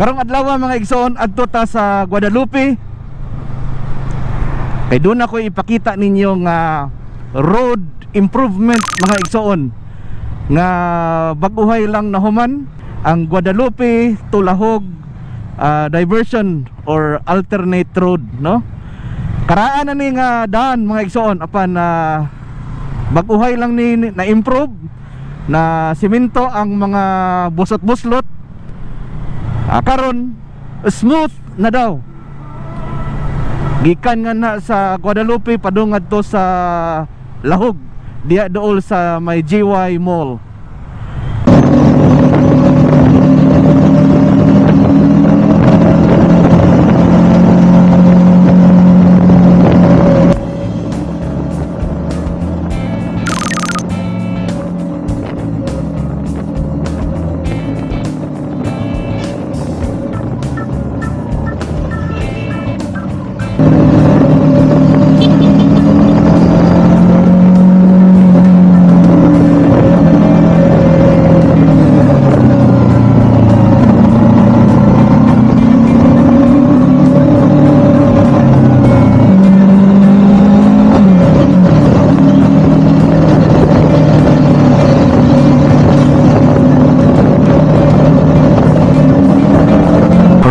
Karong adlaw mga igsoon, adto ta sa Guadalupe. Kay doon ako ipakita ninyo nga road improvement mga igsoon, nga baguhay lang nahuman ang Guadalupe to Lahug diversion or alternate road, no? Karaan na ni nga daan mga igsoon, apan baguhay lang ni na-improve na simento ang mga busot-buslot. Karon smooth na daw. Gikan nga na sa Guadalupe padung ngadto sa Lahug, diya dool sa may GY Mall.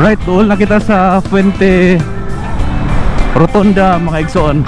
Alright, doon na kita sa Fuente Rotonda mga igsoon.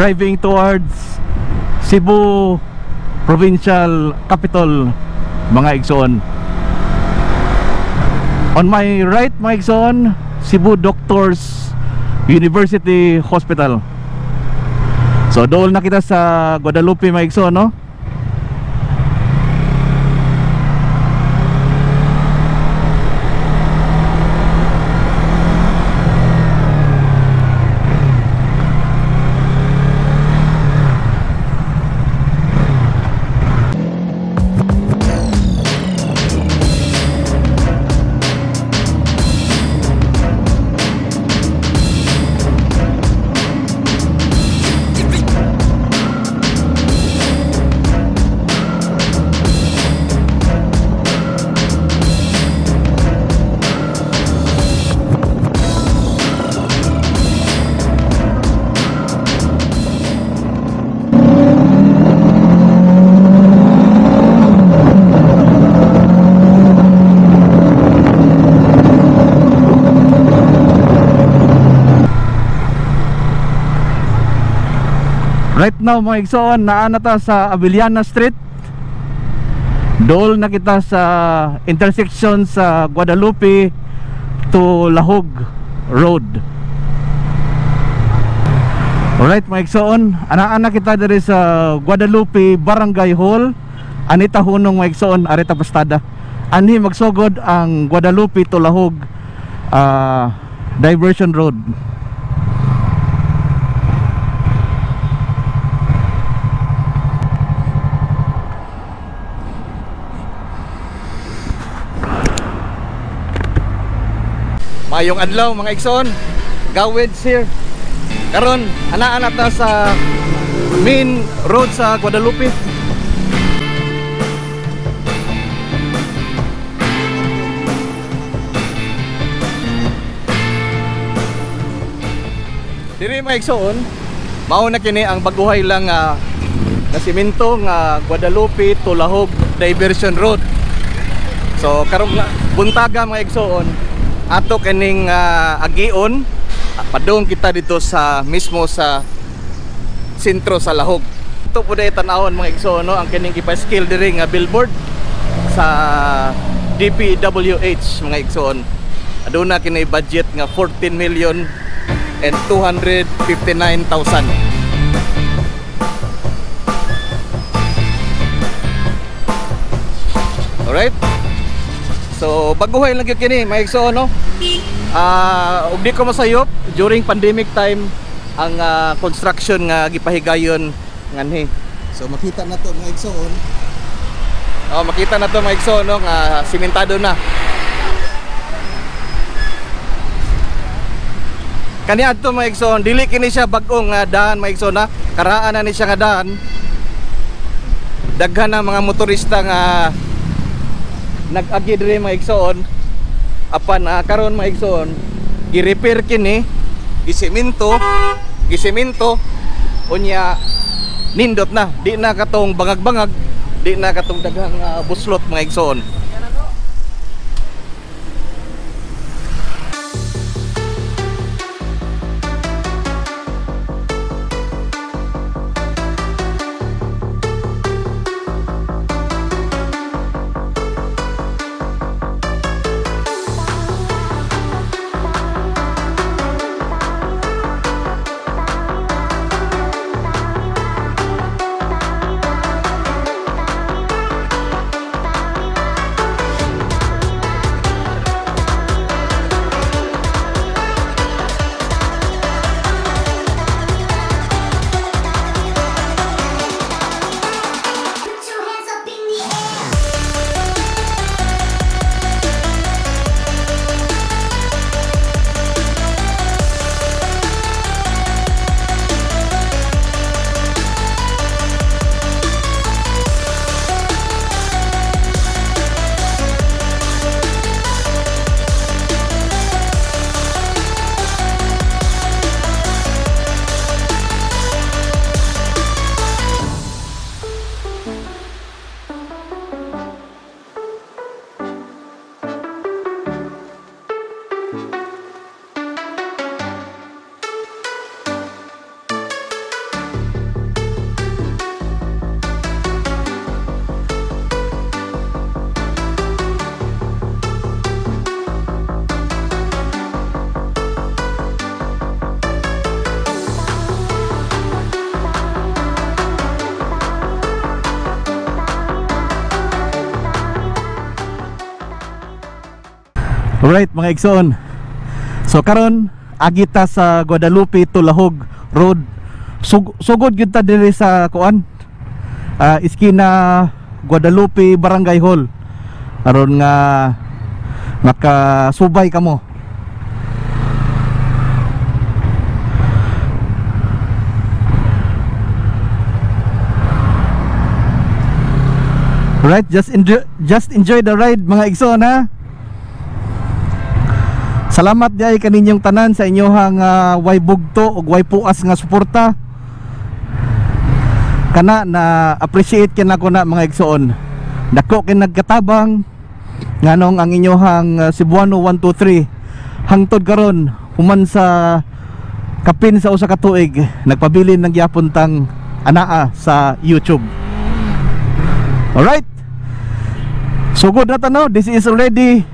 Driving towards Cebu Provincial Capital mga igsoon. On my right mga igsoon, Cebu Doctors University Hospital. So dool na kita sa Guadalupe mga igsoon, no? Right now mga igsoon, naa na ta sa Avellana Street. Dool na kita sa intersection sa Guadalupe to Lahug Road. Alright mga igsoon, anaa na kita diri sa Guadalupe Barangay Hall. Anita hunong mga igsoon, arita pastada. Anhi magsugod ang Guadalupe to Lahug Diversion Road. Mayong adlaw mga igsoon, Gaweds here. Karon ana-ana ta sa main road sa Guadalupe. Diri mga igsoon, mao na kini ang baguhay lang na simento nga Guadalupe to Lahug Diversion Road. So karong buntaga mga igsoon, ato kining agion, padung kita dito sa mismo sa sentro sa Lahug. Ato po dahil tanawon mga igsoon, no, ang kining gipa-skill diri nga billboard sa DPWH mga igsoon. Aduna kini budget nga 14,259,000. Alright. So baguhay lang gyud kini mga igsoon, no. Ug di ko masayop during pandemic time ang construction nga gipahigayon nganhi. So makita na to mga igsoon. Oh, makita na to mga igsoon, no, nga simentado na. Kani adto mga igsoon, dili kini siya bag-ong daan mga igsoon, ha. Karaan na ni siya nga daan. Daghan na mga motorista nga nag-agi diri mga igsoon. Apan karon mga igsoon, gi-repair kini, gisiminto, gisiminto unya nindot na, di na katong bangag-bangag, di na katong daghang buslot mga igsoon. Put your hands up in the air. Alright mga igsoon. So karon agi ta sa Guadalupe Tulahog Road. Sugod gyud ta diri sa kuan, iskina Guadalupe Barangay Hall, aron nga makasubay kamo. Alright, just enjoy the ride mga igsoon, ha. Salamat diay kaninyong tanan sa inyohang way bugto ug way puas nga suporta. Kana na appreciate kin ako na mga igsoon. Dako kin nagkatabang nganong ang inyohang Cebuano 123 hangtod karon human sa kapin sa usa ka tuig nagpabilin ng gyapon tang anaa sa YouTube. Alright. Sugod na tanaw, this is already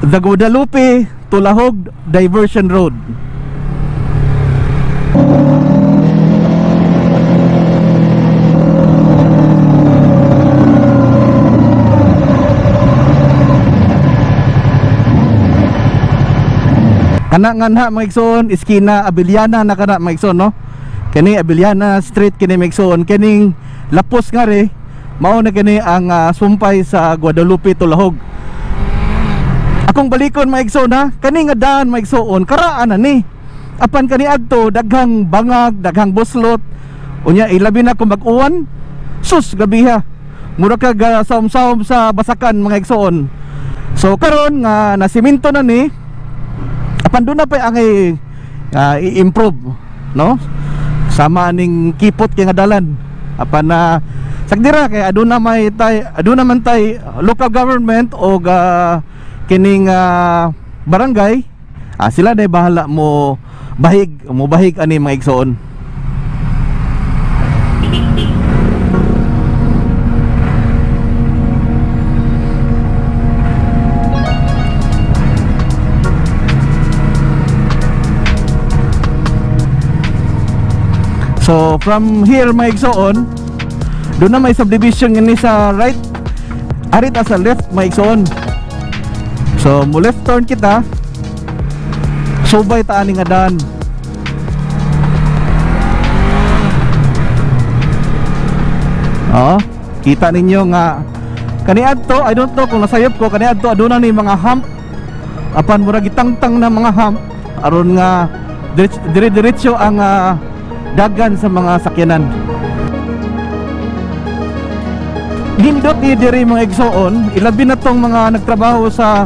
the Guadalupe Tulahog Diversion Road. Kana nga na mga igsoon, iskina Abellana na kana mga igsoon, no? Kani Abellana Street kini mga igsoon, kining lapos nga re, mao na kini ang sumpay sa Guadalupe Tulahog. Akong balikon mga igsoon, ha, kani nga daan mga igsoon, karaan na ni. Apan kani adto daghang bangag, daghang buslot. Unya ilabi na kung mag-uwan, sus gabiha. Mura kag saom-saom sa basakan mga igsoon. So karon nga nasiminto na ni, apan doon na pa ang i-improve, no? Sama ning kipot kay nga dalan. Apan na sagdira kay aduna may tay, aduna man tay local government og kining barangay, sila day bahala mo bahig ani mga igsoon. So from here mga igsoon, doon na may subdivision ngani sa right, ari ta sa left mga igsoon. So mo left turn kita, subay ta ani nga daan. Oo, kita ninyo nga kaniadto, I don't know kung nasayop ko kaniadto, aduna ni mga hump, apan murag gitangtang na mga hump aron nga dire-diretso ang dagan sa mga sakyanan. Nindot ni diri mga igsoon, ilabi na tong mga nagtrabaho sa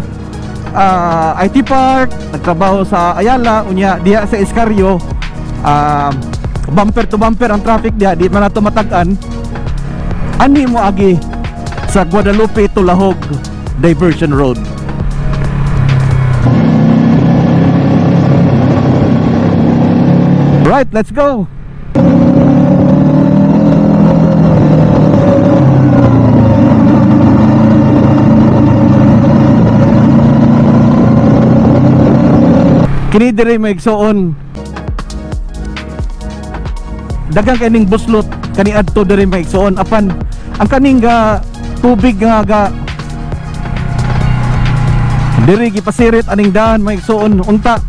IT Park, nagtrabaho sa Ayala, unya diha sa Escario, bumper to bumper ang traffic diha, di man nato matag-an. Ani mo agi sa Guadalupe Tulahog Diversion Road. Right, let's go. Kini diri may igsoon, daghang kaning buslot kaniadto diri may igsoon, apan ang kaning tubig nga ga diri gipasirit aning daan may igsoon, unta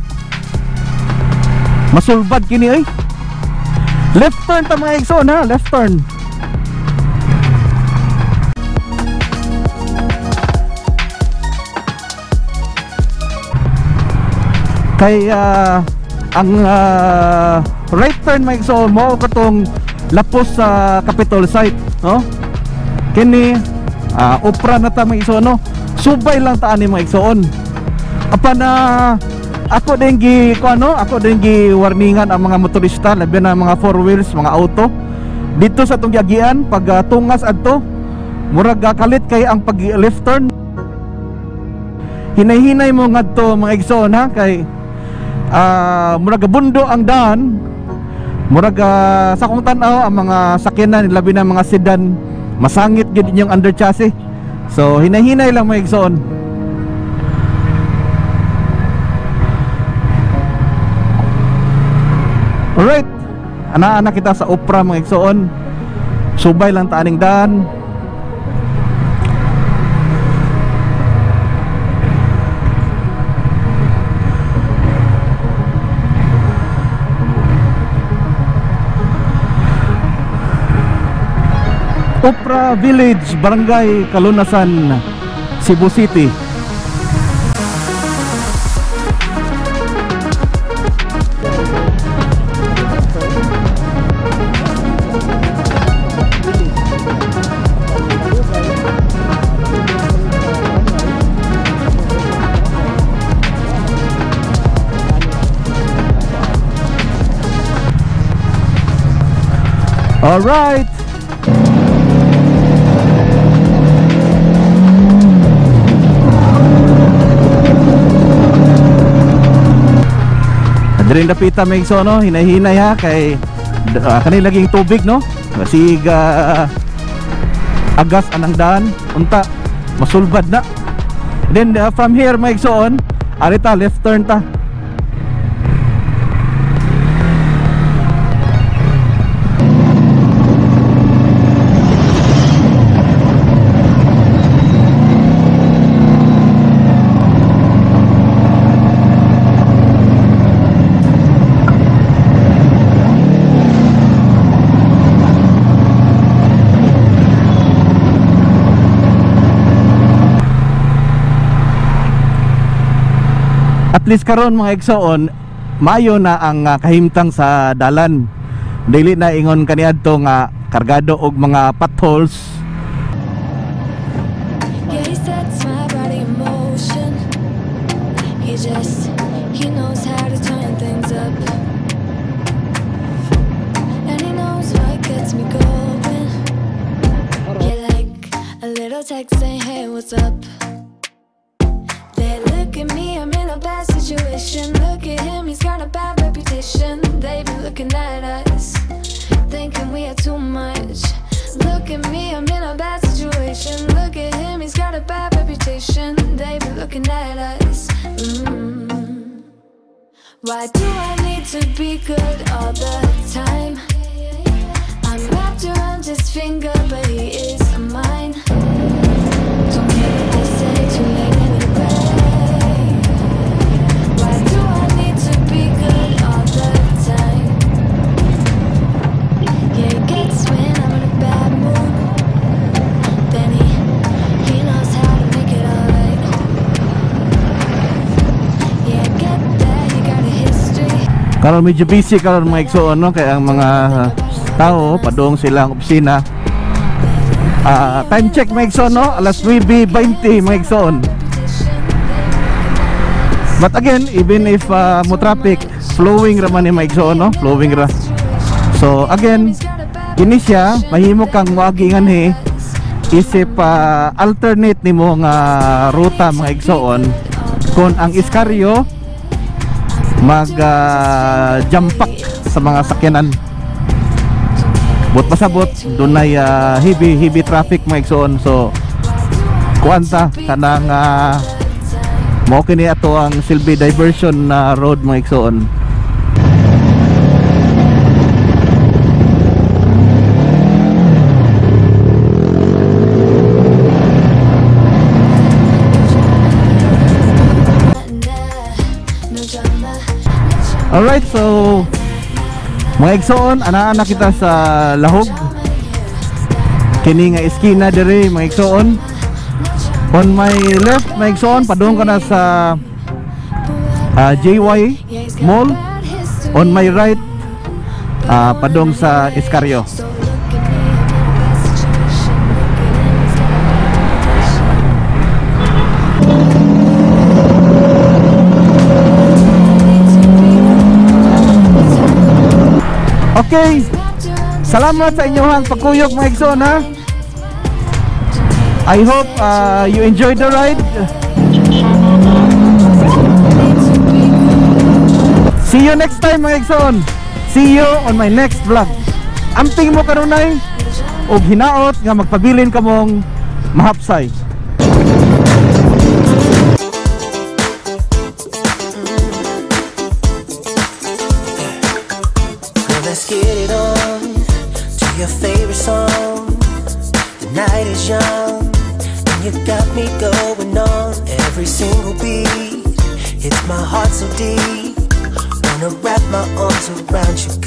masulbad kini oy. Left turn ta mga igsoon ha, left turn. Kay ang right turn mga igsoon mo katong lapos sa Capitol site, no? Kini opra na ta mga igsoon, no? Subay lang ta ani mga igsoon. Apan ako din gi kuano, ako din gi warningan ang mga motorista, labi na mga four wheels, mga auto dito sa atong giagian pag tungas adto, murag kalit kay ang pag left turn. Hinay-hinay mo ngadto mga igsoon ha, kay murag bundo ang daan, murag sa kung tan-aw ang mga sakyanan, labi na mga sedan, masangit gyud inyong under chassis. So hinay-hinay lang mga igsoon. Alright, ana-ana kita sa Opra mga igsoon. Subay lang ta aning daan. Opra Village, Barangay Kalunasan, Cebu City. All right. Diri dapita may igsoon, no? Hinay-hinay ha, kay kanila laging tubig, no? Kasi agas anang daan, unta masulbad na. Then from here may igsoon, arita left turn ta. At least karon mga igsoon, maayo na ang kahimtang sa dalan. Dili na ingon kaniadto nga kargado og mga potholes. Yeah, he sets my body in motion. He knows how to turn things up. And he knows what gets me going. Yeah, like a little text saying, hey, what's up? They look at me, I'm in a bad situation. Look at him, he's got a bad reputation. They be looking at us, thinking we are too much. Look at me, I'm in a bad situation. Look at him, he's got a bad reputation. They be looking at us. Why do I need to be good all the time? Karon medyo busy karon, mga igsoon, no, kay ang mga tao padung silang opisina. Time check, mga igsoon, no, alas 9:20, mga igsoon. But again, even if mo traffic, flowing ra man ni, mga igsoon, no, flowing ra. So again, kini siya mahimo kang moagi nganhi isip alternate nimo nga ruta, mga igsoon, kung ang Escario mag jam pack sa mga sakyanan. Buot pasabot, dunay heavy heavy traffic, mga igsoon. So kuanta kanang mao kini ato ang silbi diversion na road, mga igsoon. No drama. Alright, so mga igsoon, anaa na kita sa Lahog. Kini nga eskina dire, mga igsoon. On my left, mga igsoon, padung ka na sa JY Mall. On my right, padung sa Escario. So look at me, I'm in a bad situation. Look at him, he's got a bad reputation. Need to be Okay, wrapped around salamat sa inyong pagkuyog, mga igsoon, ha. I hope you enjoyed the ride. Need to be See you next time, mga igsoon. See you on my next vlog. Amping mo kanunay og hinaot nga magpabilin kamong mahapsay. Well, let's get it on to your favorite song. The night is young, and you got me going on. Every single beat hits my heart so deep. Wanna wrap my arms around you. 'Cause